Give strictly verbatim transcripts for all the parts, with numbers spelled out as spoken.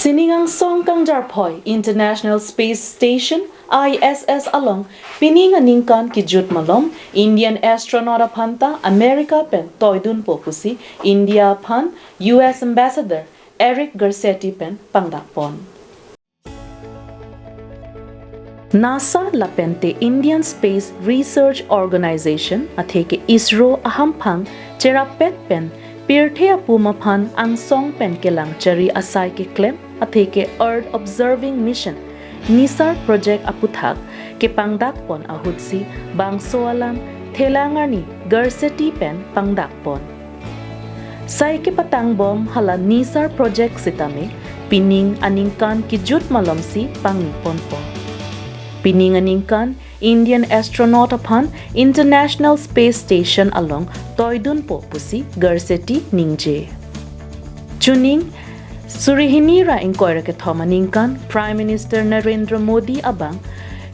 Sining angsong kangjarphoi International Space Station, I S S along pining aningkan kejut malom Indian astronaut aphanta America pen toidunpo pusi India aphan U S Ambassador Eric Garcetti pen pangdakpon. NASA lapente Indian Space Research Organization atheke ISRO ahamphang cherapet pen pirthe apum aphan angsong pen kelang chari asai keklem atheke Earth Observing Mission, NISAR project aputhak kepangdakpon ahutsi bangso alam thelang arni Garcetti pen pangdakpon. Sai kepatangbom hala NISAR project sitame pining aningkan kejut malomsi pangniponpo. Pining aningkan Indian astronaut aphan International Space Station along toidunpo pusi Garcetti ningje. Chuning suri hini ra ingkoi ra kethom aningkan Prime Minister Narendra Modi abang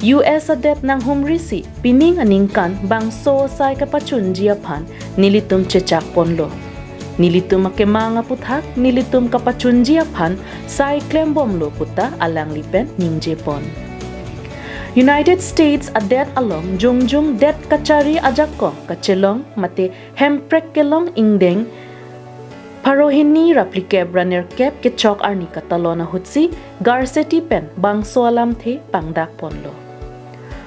U S adet nanghumrisi pining aningkan bangso asai kapachunji aphan nelitum chechakponlo. Nelitum akemang aputhak nelitum kapachunji aphan sai klembomlo puta alangli pen ningjepon. United States adet along jongjung det kachari ajakong kachelong mate hemprek kelong ingdeng pharo hini ra phlikep ra nerkep kechok arni katalon ahutsi Garcetti pen bangso alamthe pangdakponlo.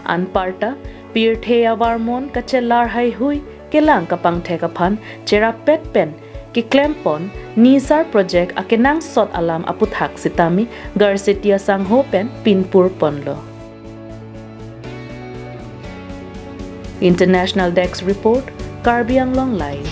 Anparta pirthe avarmon kachelar haihui kelang kapangthek aphan cherapet pen keklempon NISAR project akenangsot alam aputhak sitame Garcetti asangho pen pinpurponlo. International Desk Report, Karbi Anglong Live.